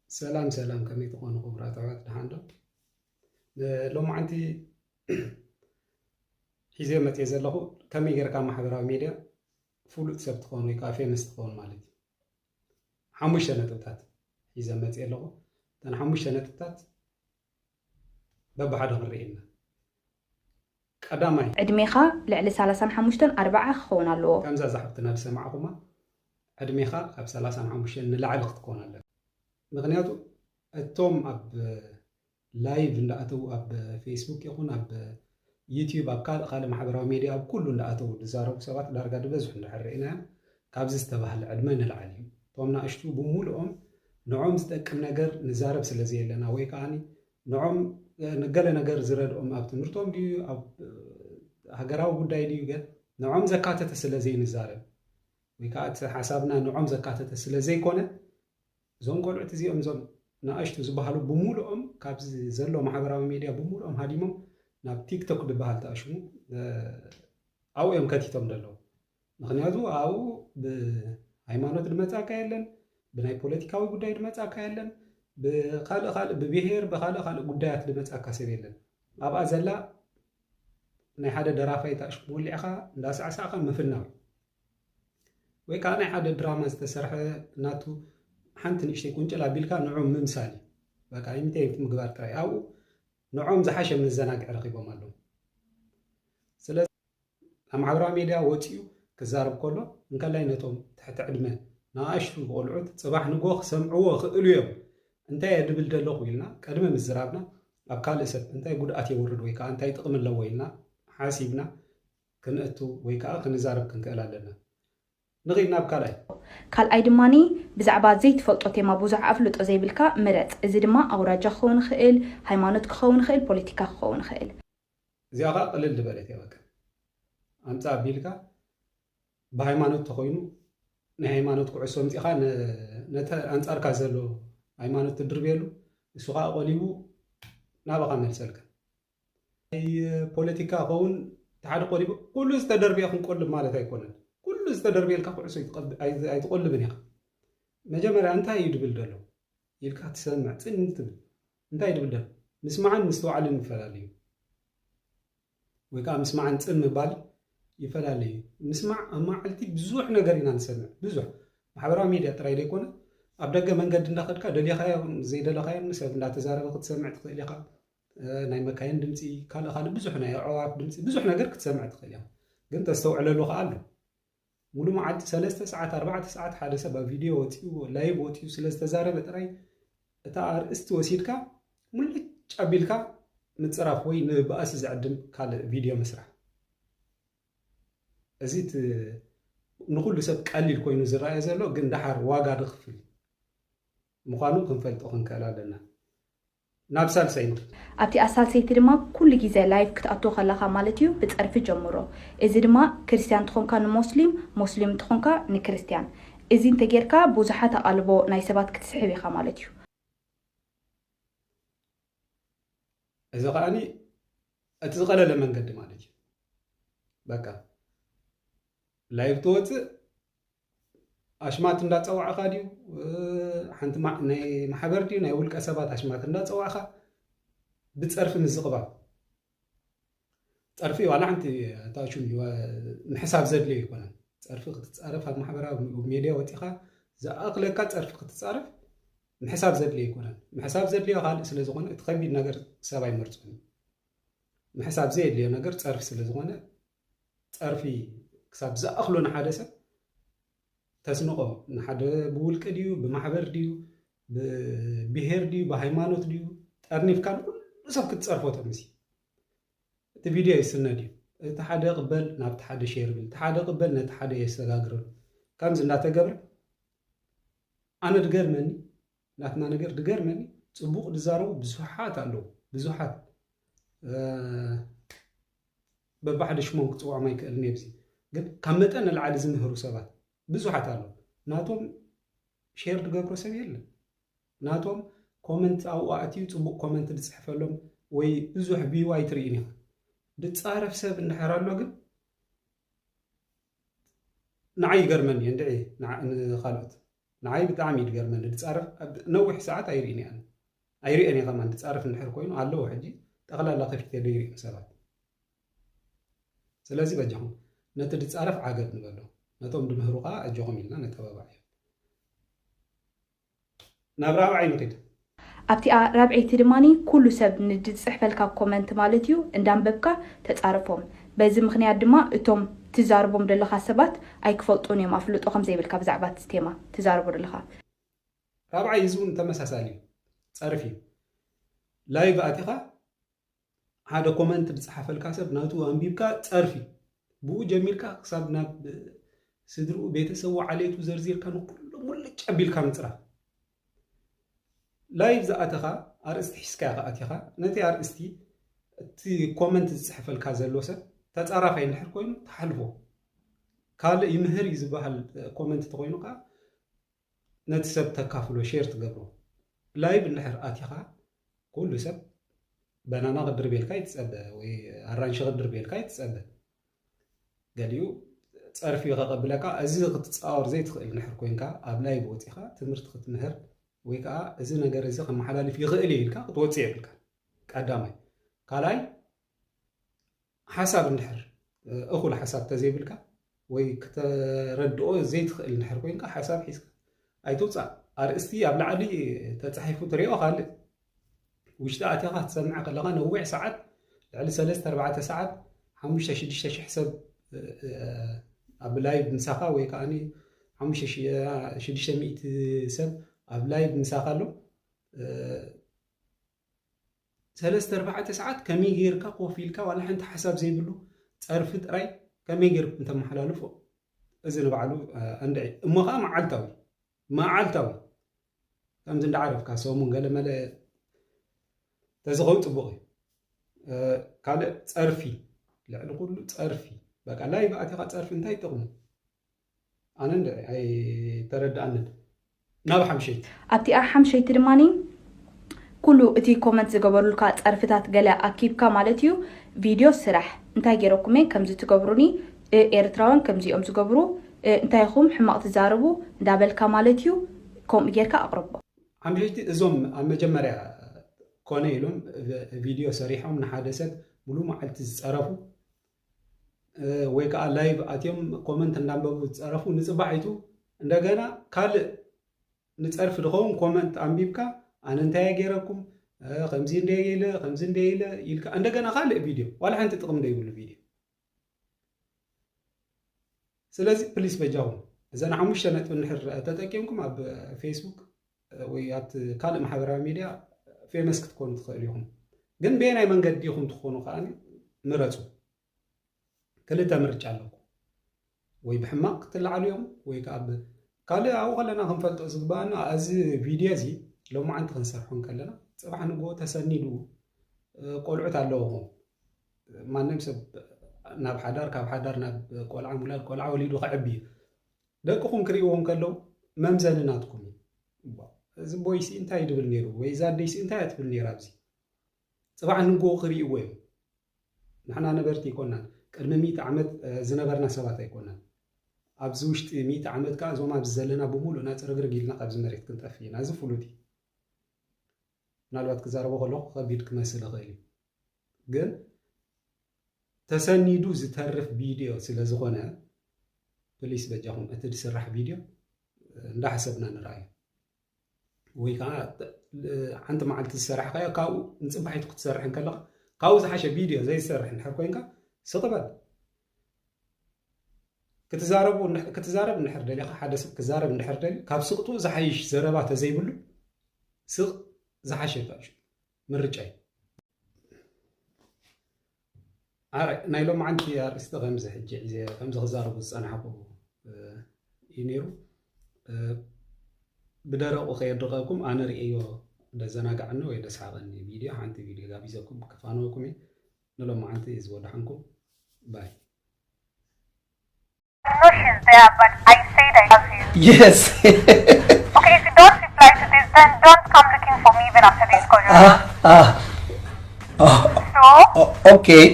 ሰላም ሰላም፣ ከመይ ትኾኑ ክቡራት ኣሕዋት፣ ደሓን ዶ? ሎማዓንቲ ሒዘ መፅየ ዘለኹ ከመይ ጌርካ ማሕበራዊ ሜድያ ፍሉጥ ሰብ ትኾን ወይ ከዓ ፌመስ ትኾን ማለት እዩ። ሓሙሽተ ነጥብታት ሒዘ መፅየ ኣለኹ። እተን ሓሙሽተ ነጥብታት በብሓደ ክንርኢ ኢና። ቀዳማይ፣ ዕድሜኻ ልዕሊ ሰላሳን ሓሙሽተን ኣርባዓ ክኸውን ኣለዎ። ከምዛ እዛ ሓፍትና ዝሰማዕኹማ ዕድሜኻ ካብ ሰላሳን ሓሙሽተን ንላዕሊ ክትኮን ኣለካ። ምክንያቱ እቶም ኣብ ላይቭ እንዳኣተው ኣብ ፌስቡክ ይኹን ኣብ ዩቲዩብ ኣብ ካልእ ካልእ ማሕበራዊ ሜድያ ኣብ ኩሉ እንዳኣተው ዝዛረቡ ሰባት ዳርጋ ዝበዝሑ እንድሕር ርኢናዮም ካብዚ ዝተባህለ ዕድመ ንላዕሊ እዩ። እቶም ናእሽቱ ብምሉኦም ንዖም ዝጠቅም ነገር ንዛረብ ስለ ዘየለና ወይ ከዓ ንዖም ንገለ ነገር ዝረድኦም ኣብ ትምህርቶም ድዩ ኣብ ሃገራዊ ጉዳይ ድዩ ገ ንዖም ዘካተተ ስለ ዘይንዛረብ ወይ ከዓ እቲ ሓሳብና ንዖም ዘካተተ ስለ ዘይኮነ እዞም ቆልዑት እዚኦም እዞም ንኣሽቱ ዝበሃሉ ብምሉኦም ካብዚ ዘሎ ማሕበራዊ ሜድያ ብምሉኦም ሃዲሞም ናብ ቲክቶክ ዝበሃል ተኣሽሙ ኣብኡ እዮም ከቲቶም ዘለዉ። ምክንያቱ ኣብኡ ብሃይማኖት ዝመፃካ የለን፣ ብናይ ፖለቲካዊ ጉዳይ ዝመፃካ የለን፣ ብካልእ ካልእ ብብሄር ብካልእ ካልእ ጉዳያት ዝመፃካ ሰብ የለን። ኣብኣ ዘላ ናይ ሓደ ደራፋይ ተኣሽሙ ወሊዕካ እንዳሳዕሳዕካ ምፍናው ወይ ከዓ ናይ ሓደ ድራማ ዝተሰርሐ ናቱ ሓንቲ ንእሽተይ ቁንጭል ኣቢልካ ንዑ ምምሳል እዩ። በቃ ኢሚቴት ምግባር ጥራይ ኣብኡ ንዖም ዝሓሸ መዘናግዒ ረኺቦም ኣለዉ። ስለዚ ኣብ ማሕበራዊ ሜድያ ወፂኡ ክዛረብ ከሎ እንከላይ ነቶም ትሕቲ ዕድመ ንኣሽቱ ቆልዑት ፅባሕ ንጎ ክሰምዕዎ ክእሉ እዮም። እንታይ እየ ድብል ዘለኹ ኢልና ቅድሚ ምዝራብና ኣብ ካልእ ሰብ እንታይ ጉድኣት የውርድ ወይ ከዓ እንታይ ጥቕሚ ኣለዎ ኢልና ሓሲብና ክንእቱ ወይ ከዓ ክንዛረብ ክንክእል ኣለና። ንኺድ ናብ ካልኣይ። ካልኣይ ድማኒ ብዛዕባ ዘይትፈልጦ ቴማ ብዙሕ ኣፍልጦ ዘይብልካ ምረጽ። እዚ ድማ ኣውራጃ ክኸውን ይኽእል፣ ሃይማኖት ክኸውን ይኽእል፣ ፖለቲካ ክኸውን ይኽእል። እዚኣ ከዓ ቅልል ዝበለት እያ። በቃ ኣምፃ ኣቢልካ ብሃይማኖት ተኾይኑ ናይ ሃይማኖት ኩዕሶ ኣምፂኻ ነ- ነተ ኣንፃርካ ዘሎ ሃይማኖት ትድርብየሉ እሱ ከዓ ቆሊቡ ናባኻ መልሰልካ። ናይ ፖለቲካ ኸውን እቲ ሓደ ቆሊቡ ኩሉ ዝተደርብየ ክንቆልብ ማለት ኣይኮነን። ኩሉ ዝተደርብየልካ ኩዕሶ ኣይትቐብ- ኣይ- ኣይትቆልብን ኢኻ። መጀመርያ እንታይ እዩ ድብል ዘሎ ኢልካ ትሰምዕ ፅን ትብል። እንታይ ድብል ዘሎ? ምስማዕን ምስትውዓልን ይፈላለዩ። ወይ ከዓ ምስማዕን ፅን ምባል ይፈላለዩ። ምስማዕ ኣብ መዓልቲ ብዙሕ ነገር ኢና ንሰምዕ። ብዙሕ ማሕበራዊ ሜድያ ጥራይ ዘይኮነ ኣብ ደገ መንገዲ እንዳኸድካ ደሊኻዮ ዘይደለኻዮ ሰብ እንዳተዛረበ ክትሰምዕ ትኽእል ኢኻ። ናይ መካይን ድምፂ ካልእ ካልእ ብዙሕ ናይ ኣዕዋፍ ድምፂ ብዙሕ ነገር ክትሰምዕ ትኽእል ኢኻ። ግን ተስተውዕለሉ ከዓ ኣሎ። ሙሉ መዓልቲ ሰለስተ ሰዓት ኣርባዕተ ሰዓት ሓደ ሰብ ኣብ ቪድዮ ወፂኡ ላይቭ ወፂኡ ስለ ዝተዛረበ ጥራይ እታ ኣርእስቲ ወሲድካ ሙልጭ ኣቢልካ ምፅራፍ ወይ ንባእሲ ዝዕድም ካልእ ቪድዮ ምስራሕ። እዚ እቲ ንኹሉ ሰብ ቀሊል ኮይኑ ዝረኣየ ዘሎ ግን ደሓር ዋጋ ድኽፍል ምዃኑ ክንፈልጦ ክንክእል ኣለና። ናብ ሳልሳይ ንኽድ። ኣብቲ ኣሳልሰይቲ ድማ ኩሉ ግዜ ላይፍ ክትኣቱ ከለኻ ማለት እዩ ብፀርፊ ጀምሮ። እዚ ድማ ክርስትያን ትኾንካ ንሞስሊም፣ ሞስሊም ትኾንካ ንክርስትያን። እዚ እንተጌርካ ብዙሓት ኣቓልቦ ናይ ሰባት ክትስሕብ ኢኻ ማለት እዩ። እዚ ከዓኒ እቲ ዝቐለለ መንገዲ ማለት እዩ። በቃ ላይቭ ትወፅእ ኣሽማት እንዳፀዋዕኻ ድዩ ሓንቲ ናይ ማሕበር ድዩ ናይ ውልቀ ሰባት ኣሽማት እንዳፀዋዕኻ ብፀርፊ ምዝቕባብ ፀርፊ ዋላ ሓንቲ ታሹ ምሕሳብ ዘድልዮ ኣይኮነን። ፀርፊ ክትፃረፍ ኣብ ማሕበራዊ ሜድያ ወፂኻ ዝኣኽለካ ፀርፊ ክትፃረፍ ምሕሳብ ዘድልዮ ኣይኮነን። ምሕሳብ ዘድልዮ ካልእ ስለ ዝኾነ እቲ ከቢድ ነገር ሰብ ኣይመርፅን እዩ። ምሕሳብ ዘየድልዮ ነገር ፀርፊ ስለ ዝኾነ ፀርፊ ክሳብ ዝኣኽሎ ንሓደ ሰብ ተስንቆ ንሓደ ብውልቂ ድዩ ብማሕበር ድዩ ብብሄር ድዩ ብሃይማኖት ድዩ ጠርኒፍካ ንኩሉ ሰብ ክትፀርፎ ተምሲ እቲ ቪድዮ ይስነድ እዩ። እቲ ሓደ ቅበል ናብቲ ሓደ ሼር ብል፣ እቲ ሓደ ቅበል ነቲ ሓደ የሰጋግረሉ። ከምዚ እንዳተገብረ ኣነ ድገርመኒ ናትና ነገር ድገርመኒ ጽቡቕ ድዛረቡ ብዙሓት ኣለዉ። ብዙሓት በባሕደ ሽሞም ክጽውዖም ኣይክእልን እየ። ግን ካብ መጠን ንላዕሊ ዝምህሩ ሰባት ብዙሓት ኣለዉ። ናቶም ሼር ድገብሮ ሰብ የለን። ናቶም ኮመንት ኣብኡ ኣእትዩ ጽቡቕ ኮመንት ድጽሕፈሎም ወይ ብዙሕ ቪው ኣይትርእን ኢኻ። ድጻረፍ ሰብ እንድሕር ኣሎ ግን ንዓይ ይገርመኒ እንድዒ ንኻልኦት ንዓይ ብጣዕሚ እዩ ዝገርመኒ። ዝፃረፍ ኣብ ነዊሕ ሰዓት ኣይርእን እየ ኣነ። ኣይርእን እየ ከማን። ዝፃረፍ እንድሕር ኮይኑ ኣለዉ ሕጂ ጠቕላላ ከፊተ ዶ ይርእዮም ሰባት። ስለዚ በጃኹም ነቲ ዝፃረፍ ዓገብ ንበሎ፣ ነቶም ድምህሩ ከዓ ኣጆኹም ኢልና ነተባባዕ እዮም። ናብ ራብዓይ ንኺድ። ኣብቲኣ ራብዐይቲ ድማ ኩሉ ሰብ ንድፅሕፈልካ ኮመንት ማለት እዩ እንዳንበብካ ተፃረፎም። በዚ ምክንያት ድማ እቶም ትዛርቦም ዘለካ ሰባት ኣይክፈልጡን እዮም፣ ኣፍልጦ ከም ዘይብልካ ብዛዕባ እቲ ቴማ ትዛርቦ ዘለካ። ራብዓይ እዚ እውን ተመሳሳሊ እዩ፣ ፀርፊ እዩ። ላይቭ ኣቲኻ ሓደ ኮመንት ዝፀሓፈልካ ሰብ ናቱ ኣንቢብካ ፀርፊ፣ ብኡ ጀሚርካ ክሳብ ናብ ስድርኡ፣ ቤተሰቡ፣ ዓሌቱ ዘርዚርካ ንኩሎም ሙልጭ ኣቢልካ ምፅራፍ። ላይቭ ዝኣተኻ ኣርእስቲ ሒዝካ ኢኻ ኣቲኻ፣ ነቲ ኣርእስቲ እቲ ኮመንት ዝፅሕፈልካ ዘሎ ሰብ ተፃራፋይ እንድሕር ኮይኑ ትሓልፎ። ካልእ ይምህር እዩ ዝበሃል ኮመንት ተኮይኑ ከዓ ነቲ ሰብ ተካፍሎ፣ ሼር ትገብሮ። ላይቭ እንድሕር ኣቲኻ ኩሉ ሰብ በናና ክድርቤልካ ይትፀበ ወይ ኣራንሺ ክድርቤልካ ይትፀበ። ገሊኡ ፀርፊ ከቐብለካ፣ እዚ ክትፃወር ዘይትኽእል እንድሕር ኮይንካ ኣብ ላይቭ ወፂኻ ትምህርቲ ክትምህር ወይ ከዓ እዚ ነገር እዚ ከመሓላልፍ ይኽእል እዩ ኢልካ ክትወፅእ የብልካ። ቀዳማይ። ካልኣይ ሓሳብ እንድሕር እኹል ሓሳብ ተዘይብልካ ወይ ክተረድኦ ዘይትኽእል እንድሕር ኮይንካ ሓሳብ ሒዝካ ኣይትውፃእ። ኣርእስቲ ኣብ ላዕሊ ተፃሒፉ ትሪኦ ካልእ፣ ውሽጢ ኣቲኻ ክትሰምዕ ከለኻ ነዊሕ ሰዓት፣ ልዕሊ ሰለስተ ኣርባዕተ ሰዓት ሓሙሽተ ሽዱሽተ ሽሕ ሰብ ኣብ ላይቭ ምሳኻ ወይ ከዓ ሓሙሽተ ሽዱሽተ ሚእቲ ሰብ ኣብ ላይቭ ምሳኻ ኣሎ። ሰለስተ ኣርባዕተ ሰዓት ከመይ ጌርካ ኮፍ ኢልካ ዋላ ሓንቲ ሓሳብ ዘይብሉ ፀርፊ ጥራይ ከመይ ጌርኩም ተመሓላልፎ? እዚ ንባዕሉ ኣንድዒ እሞ ከዓ መዓልታዊ መዓልታዊ ከምዚ እንዳዓረፍካ ሰሙን ገለመለ ተዝኸውን ፅቡቕ እዩ። ካልእ ፀርፊ፣ ልዕሊ ኩሉ ፀርፊ፣ በቃ ላይቭ ኣቲኻ ፀርፊ እንታይ ይጠቕሙ? ኣነ እንድዒ ኣይተረድኣንን። ናብ ሓምሸይቲ። ኣብቲኣ ሓምሸይቲ ድማ ኩሉ እቲ ኮመንት ዝገበሩልካ ፀርፍታት ገለ ኣኪብካ ማለት እዩ። ቪድዮ ስራሕ እንታይ ገይረኩም እየ ከምዚ ትገብሩኒ? እ ኤርትራውያን ከምዚኦም ዝገብሩ እ እንታይ ኢኹም ሕማቕ ትዛረቡ እንዳበልካ ማለት እዩ። ከምኡ ጌርካ ኣቕርቦ። ሓምሸይቲ እዞም ኣብ መጀመርያ ኮነ ኢሎም ቪድዮ ሰሪሖም ንሓደ ሰብ ሙሉ መዓልቲ ዝፀረፉ ወይ ከዓ ላይቭ ኣትዮም ኮመንት እንዳንበቡ ዝፀረፉ ንፅባሒቱ እንደገና ካልእ ንፀርፊ ዝኸውን ኮመንት ኣንቢብካ ኣነ እንታይ ገይረኩም ከምዚ እንደ ኢለ ከምዚ እንደ ኢለ ኢልካ እንደገና ካልእ ቪድዮ ዋላ ሓንቲ ጥቕሚ ዘይብሉ ቪድዮ። ስለዚ ፕሊስ በጃኹም እዘን ሓሙሽተ ነጥቢ እንድሕር ተጠቂምኩም ኣብ ፌስቡክ ወይ ኣብቲ ካልእ ማሕበራዊ ሚድያ ፌመስ ክትኮኑ ትኽእሉ ኢኹም። ግን በየናይ መንገዲ ኢኹም ትኾኑ ከዓ ምረፁ። ክልተ ምርጫ ኣለኩም። ወይ ብሕማቕ ክትለዓሉ እዮም ወይ ከዓ ብ ካልእ ኣብኡ ከለና ክንፈልጦ ዝግባኣና እዚ ቪድዮ እዚ ሎማዓንቲ ክንሰርሖ እንከለና ፅባሕ ንግሆ ተሰኒዱ ቆልዑት ኣለውኹም። ማንም ሰብ ናብ ሓዳር ካብ ሓዳር ናብ ቆልዓ ምውላድ ቆልዓ ወሊዱ ክዕቢ እዩ። ደቅኹም ክርእይዎም ከለዉ መምዘኒ ናትኩም እዩ። እዚ ቦይሲ እንታይ ድብል ነይሩ ወይ እዛ ኣደይሲ እንታይ እያ ትብል ነይራ ኣብዚ ፅባሕ ንግሆ ክርእይዎ እዮም። ንሕና ነበርቲ ኣይኮናን። ቅድሚ ሚእቲ ዓመት ዝነበርና ሰባት ኣይኮናን። ኣብዚ ውሽጢ ሚእቲ ዓመት ከዓ እዞም ኣብዚ ዘለና ብምሉእና ፅርግርግ ኢልና ካብዚ መሬት ክንጠፍእ ኢና። እዚ ፍሉጥ እዩ። ምናልባት ክዛረቦ ከለኹ ከቢድ ክመስል ይኽእል እዩ። ግን ተሰኒዱ ዝተርፍ ቪድዮ ስለ ዝኾነ ፕሊስ በጃኹም እቲ ዝስራሕ ቪድዮ እንዳሓሰብና ንርኣዮ። ወይ ከዓ ሓንቲ መዓልቲ ዝሰራሕካዮ ካብኡ ንፅባሒቱ ክትሰርሕ እንከለካ ካብኡ ዝሓሸ ቪድዮ ዘይትሰርሕ እንድሕር ኮይንካ ስቕ በል። ክትዛረቡ ክትዛረብ እንድሕር ደሊኻ ሓደ ሰብ ክዛረብ እንድሕር ደልዩ ካብ ስቕጥኡ ዝሓይሽ ዘረባ ተዘይብሉ ስቕ ዝሓሸ እዩ። ምርጫ እዩ። ኣረ ናይ ሎማዓንቲ ኣርእስቲ ከምዚ ሕጂ ሒዘ ከምዚ ክዛረቡ ዝፀናሕኩ እዩ ነይሩ። ብደረቑ ከየድርቐኩም ኣነ ርእየዮ ደዘናግዓኒ ወይ ደስሓቐኒ ቪድዮ ሓንቲ ቪድዮ ጋቢዘኩም ክፋነወኩም እየ። ንሎማዓንቲ እየ ዝወድሓንኩም። ባይ። No, she's there, but I said I love you. Yes. Okay, if you don't reply to this, then don't come looking for me even after this call. Ah, ah. Oh, So, oh, okay.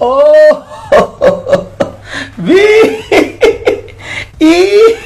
Oh. ኢ